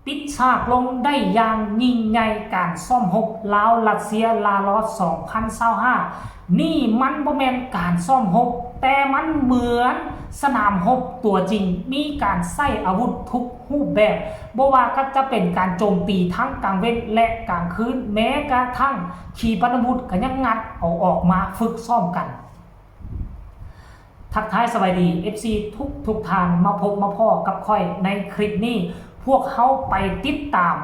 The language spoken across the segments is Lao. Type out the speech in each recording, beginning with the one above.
ປິດສາກລົງໄດ້ຢ່າງຍິ່ງໃຫຍ່ ການຊ້ອມຮົບລາວ-ຣັດເຊຍ ລາລອສ ສອງພັນຊາວຫ້າ ນີ້ມັນບໍ່ແມ່ນການຊ້ອມຮົບ, ແຕ່ມັນເໝືອນສະໜາມຮົບຕົວຈິງ, ມີການໃຊ້ອາວຸດທຸກຮູບແບບ, ບໍ່ວ່າກໍຈະເປັນການໂຈມຕີທັງກາງເວັນ ແລະ ກາງຄືນ, ແມ້ກະທັ່ງຂີປານະວຸດກໍຍັງງັດເອົາອອກມາຝຶກຊ້ອມກັນ. ທັກທາຍສະບາຍດີ ເອັຟຊີ ທຸກໆທ່ານ, ມາພົບມາພໍ້ກັບຂ້ອຍໃນຄລິບນີ້. ພວກເຮົາໄປຕິດຕາມ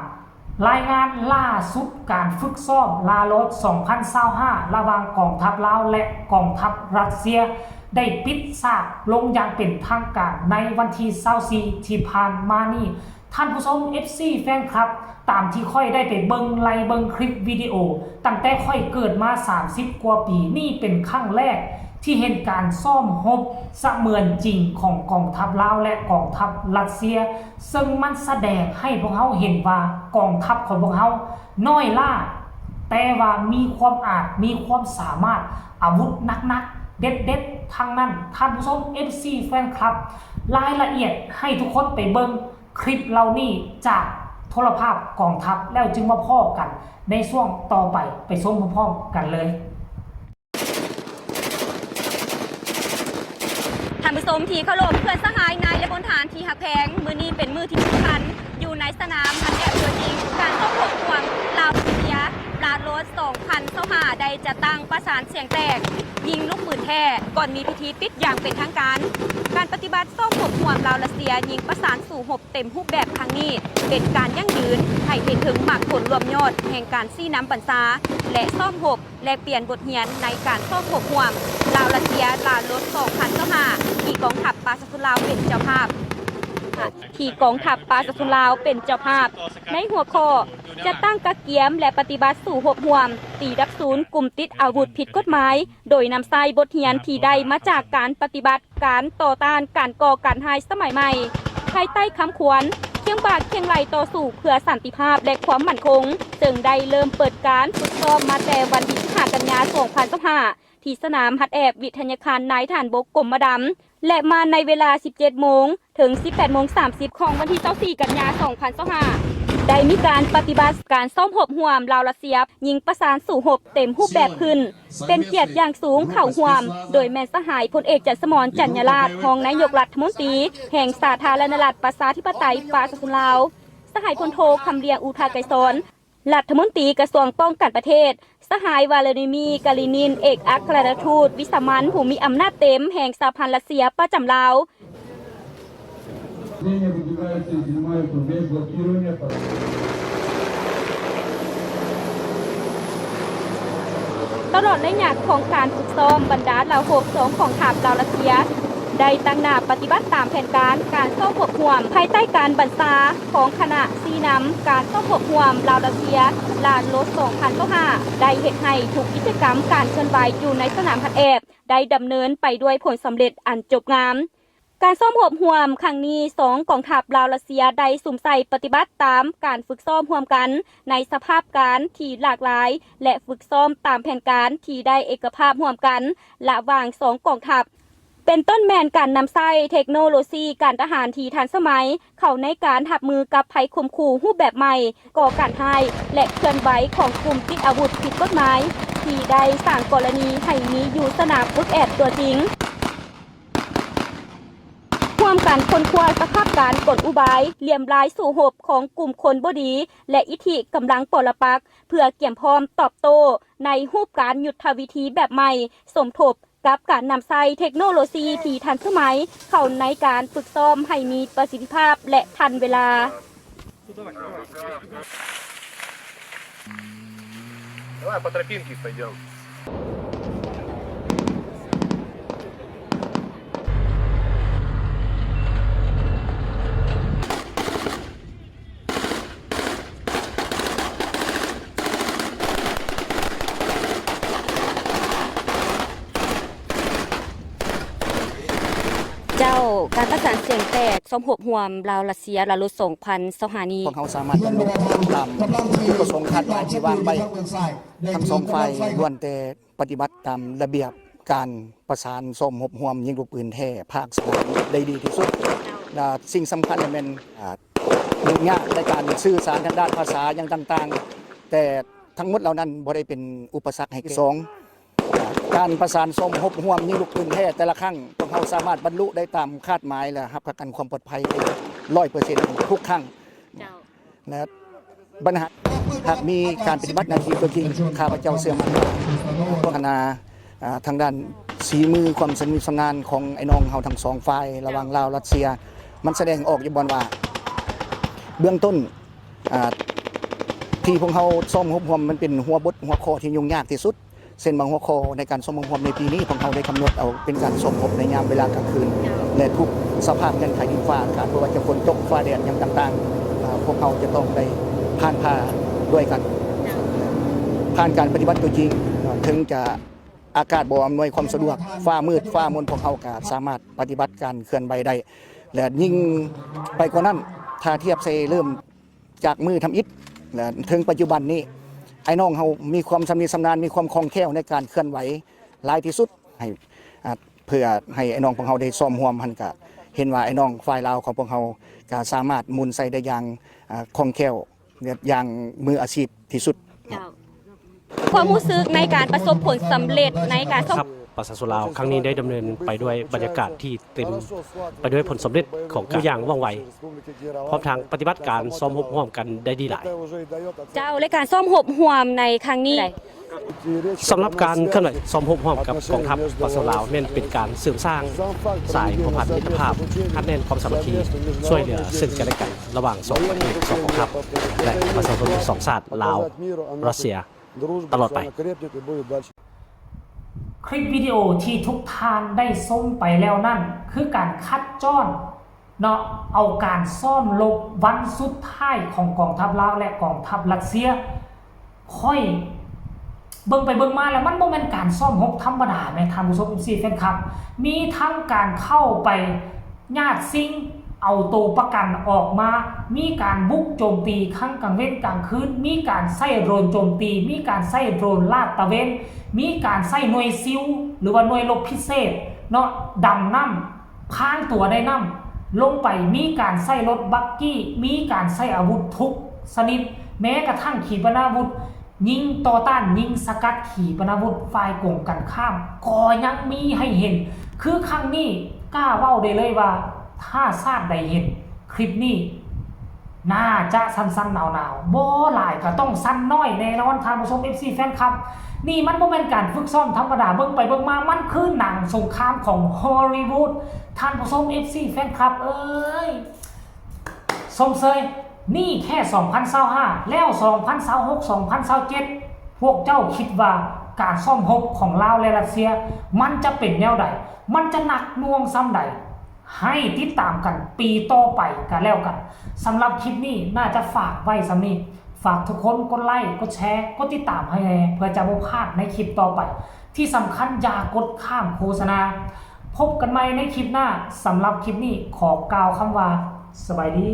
ລາຍງານລ່າສຸດການຝຶກຊ້ອມລາລອສ ສອງພັນຊາວຫ້າ ລະຫວ່າງກອງທັບລາວ ແລະ ກອງທັບຣັດເຊຍ ໄດ້ປິດສາກລົງຢ່າງເປັນທາງການໃນວັນທີຊາວສີ່ ທີ່ຜ່ານມານີ້. ທ່ານຜູ້ຊົມ ເອັຟຊີ ແຟນຄລັບ, ຕາມທີ່ຂ້ອຍໄດ້ໄປເບິ່ງໄລ່ເບິ່ງຄລິບວິດີໂອ ຕັ້ງແຕ່ຂ້ອຍເກີດມາສາມສິບກວ່າປີ, ນີ້ເປັນຄັ້ງແລກທີ່ເຫັນການຊ້ອມຮົບສະເໝືອນຈິງຂອງກອງທັບລາວ ແລະ ກອງທັບຣັດເຊຍ, ເຊິ່ງມັນສະແດງໃຫ້ພວກເຮົາເຫັນວ່າກອງທັບຂອງພວກເຮົານ້ອຍລ້າ, ແຕ່ວ່າມີຄວາມອາດ, ມີຄວາມສາມາດ, ອາວຸດໜັກໆ ເດັດໆ ທັງນັ້ນ. ທ່ານຜູ້ຊົມ ເອັຟຊີ ແຟນຄລັບ, ລາຍລະອຽດໃຫ້ທຸກຄົນໄປເບິ່ງ ຄລິບເຫຼົ່ານີ້ຈາກໂທລະພາບກອງທັບ ແລ້ວຈຶ່ງມາພໍ້ກັນໃນຊ່ວງຕໍ່ໄປ, ໄປຊົມພ້ອມໆກັນເລີຍ. ທ່ານຜູ້ຊົມທີ່ເຄົາລົບ, ເພື່ອນສະຫາຍ, ນາຍ ແລະ ພົນທະຫານທີ່ຮັກແພງ, ມື້ນີ້ເປັນມື້ທີ່ສຳຄັນຢູ່ໃນສະໜາມຮັດແອບຕົວຈິງ. ການສົມທົບຮ່ວມລາວ-ຣັດເຊຍ ລາລອສ ສອງພັນຊາວຫ້າ ໄດ້ຈັດຕັ້ງປະສານສຽງແຕກ, ຍິງລູກປືນແທ້ ກ່ອນມີພິທີປິດຢ່າງເປັນທາງການ. ການປະຕິບັດ ຊ້ອມຮົບຮ່ວມລາວ-ຣັດເຊຍ ຍິງປະສານສູ້ຮົບເຕັມຮູບແບບຄັ້ງນີ້ ເປັນການຢັ້ງຢືນໃຫ້ເຫັນເຖິງໝາກຜົນລວມຍອດແຫ່ງການຊີ້ນຳບັນຊາ ແລະ ຊ້ອມຮົບແລກປ່ຽນບົດຮຽນໃນການຊ້ອມຮົບຮ່ວມລາວ-ຣັດເຊຍ ລາລອສ ສອງພັນຊາວຫ້າ ທີ່ກອງທັບປະຊາຊົນລາວເປັນເຈົ້າພາບ, ທີ່ກອງທັບປະຊາຊົນລາວເປັນເຈົ້າພາບ ໃນຫົວຂໍ້ ຈັດຕັ້ງກະກຽມ ແລະ ປະຕິບັດສູ້ຮົບຮ່ວມ, ຕີດັບສູນກຸ່ມຕິດອາວຸດຜິດກົດໝາຍ ໂດຍນຳໃຊ້ບົດຮຽນທີ່ໄດ້ມາຈາກການປະຕິບັດການຕໍ່ຕ້ານການກໍ່ການຮ້າຍສະໄໝໃໝ່ ພາຍໃຕ້ຄຳຂວັນ ຄຽງບ່າຄຽງໄຫຼ່ຕໍ່ສູ້ເພື່ອສັນຕິພາບ ແລະ ຄວາມໝັ້ນຄົງ, ເຊິ່ງໄດ້ເລີ່ມເປີດການຝຶກຊ້ອມມາແຕ່ວັນທີສິບຫ້າ ກັນຍາ ສອງພັນຊາວຫ້າ ທີ່ສະໜາມຮັດແອບວິທະຍາຄານນາຍທະຫານບົກກົມມະດຳ ແລະ ມາໃນເວລາ ສິບເຈັດໂມງ ເຖິງ ສິບແປດໂມງສາມສິບ ຂອງວັນທີຊາວສີ່ ກັນຍາ ສອງພັນຊາວຫ້າ ໄດ້ມີການປະຕິບັດການຊ້ອມຮົບຮ່ວມລາວ-ຣັດເຊຍ, ຍິງປະສານສູ້ຮົບເຕັມຮູບແບບຂຶ້ນ. ເປັນກຽດຢ່າງສູງເຂົ້າຮ່ວມ, ໂດຍແມ່ນສະຫາຍພົນເອກ ຈັນສະໝອນ ຈັນຍາລາດ ຮອງນາຍົກລັດຖະມົນຕີແຫ່ງສາທາລະນະລັດ ປະຊາທິປະໄຕ ປະຊາຊົນລາວ, ສະຫາຍພົນໂທ ຄຳລຽງ ອຸທາໄກສອນ ລັດຖະມົນຕີກະຊວງປ້ອງກັນປະເທດ, ສະຫາຍ ວາລາດີມີ ກາລີນິນ ເອກອັກຄະລັດຖະທູດວິສາມັນຜູ້ມີອຳນາດເຕັມແຫ່ງສະຫະພັນຣັດເຊຍປະຈຳລາວ. ຕະຫຼອດໄລຍະຂອງການຝຶກຊ້ອມ, ບັນດາລາວຮົບສອງກອງທັບລາວ-ຣັດເຊຍ ໄດ້ຕັ້ງໜ້າປະຕິບັດຕາມແຜນການການຊ້ອມຮົບຮ່ວມ ພາຍໃຕ້ການບັນຊາຂອງຄະນະຊີ້ນຳການຊ້ອມຮົບຮ່ວມລາວ-ຣັດເຊຍ ລາລອສ ສອງພັນຊາວຫ້າ ໄດ້ເຮັດໃຫ້ທຸກກິດຈະກຳການເຄື່ອນໄຫວຢູ່ໃນສະໜາມຮັດແອບ ໄດ້ດຳເນີນໄປດ້ວຍຜົນສຳເລັດອັນຈົບງາມ. ການຊ້ອມຮົບຮ່ວມຄັ້ງນີ້ ສອງກອງທັບລາວ-ຣັດເຊຍ ໄດ້ສຸມໃສ່ປະຕິບັດຕາມການຝຶກຊ້ອມຮ່ວມກັນໃນສະພາບການທີ່ຫຼາກຫຼາຍ ແລະ ຝຶກຊ້ອມຕາມແຜນການທີ່ໄດ້ເອກະພາບຮ່ວມກັນລະຫວ່າງສອງກອງທັບ. ເປັນຕົ້ນແມ່ນການນຳໃຊ້ເທັກໂນໂລຊີການທະຫານທີ່ທັນສະໄໝເຂົ້າໃນການຮັບມືກັບໄພຂົ່ມຂູ່ຮູບແບບໃໝ່, ກໍ່ການຮ້າຍ ແລະ ເຄື່ອນໄຫວຂອງກຸ່ມຕິດອາວຸດຜິດກົດໝາຍ ທີ່ໄດ້ສ້າງກໍລະນີໃຫ້ມີຢູ່ສະໜາມຝຶກແອບຕົວຈິງ, ຮ່ວມກັນຄົ້ນຄວ້າສະພາບການ, ກົນອຸບາຍ, ລຽມລາຍສູ້ຮົບຂອງກຸ່ມຄົນບໍ່ດີ ແລະ ອິດທິກຳລັງປໍລະປັກ ເພື່ອກຽມພ້ອມຕອບໂຕ້ໃນຮູບການຍຸດທະວິທີແບບໃໝ່, ສົມທົບ ກັບການນຳໃຊ້ເທັກໂນໂລຊີທີ່ທັນສະໄໝເຂົ້າໃນການຝຶກຊ້ອມໃຫ້ມີປະສິດທິພາບ ແລະ ທັນເວລາ. Давай по тропинке пойдём. ເຈົ້າ, ການປະສານສຽງແຕກ ຊ້ອມຮົບຮ່ວມລາວ-ຣັດເຊຍ ລາລອສ ສອງພັນຊາວຫ້ານີ້ ພວກເຮົາສາມາດບັນລຸຕາມຈຸດປະສົງຄາດໝາຍທີ່ວາງໄວ້. ທັງສອງຝ່າຍລ້ວນແຕ່ ປະຕິບັດຕາມລະບຽບການປະສານຊ້ອມຮົບຮ່ວມຍິງລູກປືນແທ້ພາກສະໜາມໄດ້ດີທີ່ສຸດ ແລະ ສິ່ງສຳຄັນແມ່ນ ອາ ຫຍຸ້ງຍາກໃນການສື່ສານທາງດ້ານພາສາຫຍັງຕ່າງໆ, ແຕ່ທັງໝົດເຫຼົ່ານັ້ນບໍ່ໄດ້ເປັນອຸປະສັກໃຫ້ແກ່. ສອງ, ການປະສານສົມທົບຮ່ວມຍິງລູກປືນແທ້ແຕ່ລະຄັ້ງ ພວກເຮົາສາມາດບັນລຸໄດ້ຕາມຄາດໝາຍ ແລະ ຮັບປະກັນຄວາມປອດໄພໄດ້ຮ້ອຍເປີເຊັນທຸກຄັ້ງ. ເຈົ້າ. ແລະ ບັນຫາ ຫາກມີການປະຕິບັດໜ້າທີ່ຕົວຈິງ, ຂ້າພະເຈົ້າເຊື່ອໝັ້ນວ່າ ພັດທະນາ ອ່າ ທາງດ້ານສີມື, ຄວາມຊຳນິຊຳນານຂອງໄອ້ນ້ອງເຮົາທັງສອງຝ່າຍ ລະຫວ່າງລາວ-ຣັດເຊຍ ມັນສະແດງອອກຢູ່ບ່ອນວ່າ ເບື້ອງຕົ້ນ ອ່າ ທີ່ພວກເຮົາຊ້ອມຮົບຮ່ວມ ມັນເປັນຫົວບົດຫົວຂໍ້ທີ່ຫຍຸ້ງຍາກທີ່ສຸດ. ເຊັ່ນບາງຫົວຂໍ້ໃນການຊ້ອມຮົບຮ່ວມໃນປີນີ້ ພວກເຮົາໄດ້ກຳນົດເອົາເປັນການຊ້ອມຮົບໃນຍາມເວລາກາງຄືນ ແລະ ທຸກສະພາບເງື່ອນໄຂດິນຟ້າອາກາດ, ບໍ່ວ່າຈະຝົນຕົກ, ຟ້າແດດ ຫຍັງຕ່າງໆ ພວກເຮົາຈະຕ້ອງໄດ້ຜ່ານຜ່າດ້ວຍກັນ. ຜ່ານການປະຕິບັດຕົວຈິງ, ເຖິງຈະອາກາດບໍ່ອຳນວຍຄວາມສະດວກ, ຟ້າມືດ, ຟ້າມົນ, ພວກເຮົາກໍສາມາດປະຕິບັດການເຄື່ອນໄຫວໄດ້ ແລະ ຍິ່ງໄປກວ່ານັ້ນ, ຖ້າທຽບໃສ່ເລີ່ມ ຈາກມື້ທຳອິດ ແລະ ເຖິງປັດຈຸບັນນີ້ ໄອ້ນ້ອງເຮົາມີຄວາມຊຳນິຊຳນານ, ມີຄວາມຄ່ອງແຄ້ວໃນການເຄື່ອນໄຫວຫຼາຍທີ່ສຸດ ໃຫ້ ອ່າ ເພື່ອໃຫ້ໄອ້ນ້ອງພວກເຮົາໄດ້ຊ້ອມຮ່ວມຫັ້ນ ກະເຫັນວ່າໄອ້ນ້ອງຝ່າຍລາວຂອງພວກເຮົາກະສາມາດໝູນໃສ່ໄດ້ຢ່າງ ອ່າ ຄ່ອງແຄ້ວ ແລະ ຢ່າງມືອາຊີບທີ່ສຸດ. ເຈົ້າ. ຄວາມຮູ້ສຶກໃນການປະສົບຜົນສຳເລັດໃນການ ປະຊາຊົນລາວຄັ້ງນີ້ໄດ້ດຳເນີນໄປດ້ວຍບັນຍາກາດທີ່ເຕັມໄປດ້ວຍຜົນສຳເລັດຂອງການຢ່າງວ່ອງໄວ, ພ້ອມທັງປະຕິບັດການຊ້ອມຮົບຮ່ວມກັນໄດ້ດີຫຼາຍ. ເຈົ້າ, ແລະ ການຊ້ອມຮົບຮ່ວມໃນຄັ້ງນີ້ ສຳລັບການເຄື່ອນໄຫວຊ້ອມຮົບຮ່ວມກັບກອງທັບປະຊາຊົນລາວ ແມ່ນເປັນການເສີມສ້າງສາຍພົວພັນມິດຕະພາບ, ຮັດແໜ້ນຄວາມສາມັກຄີ, ຊ່ວຍເຫຼືອເຊິ່ງກັນແລະກັນ ລະຫວ່າງສອງປະເທດ, ສອງກອງທັບ ແລະ ປະຊາຊົນສອງຊາດ ລາວ-ຣັດເຊຍ ຕະຫຼອດໄປ. ຄລິບວິດີໂອທີ່ທຸກທ່ານໄດ້ຊົມໄປແລ້ວນັ້ນ ຄືການຄັດຈ້ອນເນາະ ເອົາການຊ້ອມລົບວັນສຸດທ້າຍຂອງກອງທັບລາວ ແລະ ກອງທັບຣັດເຊຍ. ຂ້ອຍເບິ່ງໄປເບິ່ງມາແລ້ວ ມັນບໍ່ແມ່ນການຊ້ອມຮົບທຳມະດາແໝ່ທ່ານຜູ້ຊົມ ເອັຟຊີ ແຟນຄລັບ. ມີທັງການເຂົ້າໄປ ຍາດຊິງເອົາໂຕປະກັນອອກມາ, ມີການບຸກໂຈມຕີທັງກາງເວັນກາງຄືນ, ມີການໃຊ້ໂດຣນໂຈມຕີ, ມີການໃຊ້ໂດຣນລາດຕະເວນ, ມີການໃຊ້ໜ່ວຍຊິວ ຫຼືວ່າໜ່ວຍລົບພິເສດເນາະ ດຳນ້ຳ ພາງຕົວໃນນ້ຳລົງໄປ, ມີການໃຊ້ລົດບັກກີ້, ມີການໃຊ້ອາວຸດທຸກຊະນິດ, ແມ້ກະທັ່ງຂີປະນາວຸດ ຍິງຕໍ່ຕ້ານ, ຍິງສະກັດຂີປະນາວຸດຝ່າຍກົງກັນຂ້າມ ກໍຍັງມີໃຫ້ເຫັນ. ຄືຄັ້ງນີ້ກ້າເວົ້າໄດ້ເລີຍວ່າ ຖ້າຊາດໃດເຫັນຄລິບນີ້ ໜ້າຈະສັ່ນໆໜາວໆ, ບໍ່ຫຼາຍກໍຕ້ອງສັ່ນໜ້ອຍແນ່ນອນ ທ່ານຜູ້ຊົມ ເອັຟຊີ ແຟນຄລັບ. ນີ້ມັນບໍ່ແມ່ນການຝຶກຊ້ອມທຳມະດາ, ເບິ່ງໄປເບິ່ງມາ ມັນຄືໜັງສົງຄາມຂອງຮອລລີວູດ ທ່ານຜູ້ຊົມ ເອັຟຊີ ແຟນຄລັບເອີຍ. ຊົມເຊີຍ ນີ້ແຄ່ສອງພັນຊາວຫ້າ ແລ້ວສອງພັນຊາວຫົກ ສອງພັນຊາວເຈັດ ພວກເຈົ້າຄິດວ່າການຊ້ອມຮົບຂອງລາວ ແລະ ຣັດເຊຍ ມັນຈະເປັນແນວໃດ? ມັນຈະໜັກໜ່ວງສ່ຳໃດ? ໃຫ້ຕິດຕາມກັນປີຕໍ່ໄປກະແລ້ວກັນ. ສຳລັບຄລິບນີ້ໜ້າຈະຝາກໄວ້ສ່ຳນີ້. ຝາກທຸກຄົນກົດໄລ, ກົດແຊ, ກົດຕິດຕາມໃຫ້ແນ່ ເພື່ອຈະບໍ່ພາດໃນຄລິບຕໍ່ໄປ. ທີ່ສຳຄັນຢ່າກົດຂ້າມໂຄສະນາ. ພົບກັນໃໝ່ໃນຄລິບໜ້າ. ສຳລັບຄລິບນີ້ຂໍກ່າວຄຳວ່າ ສະບາຍດີ.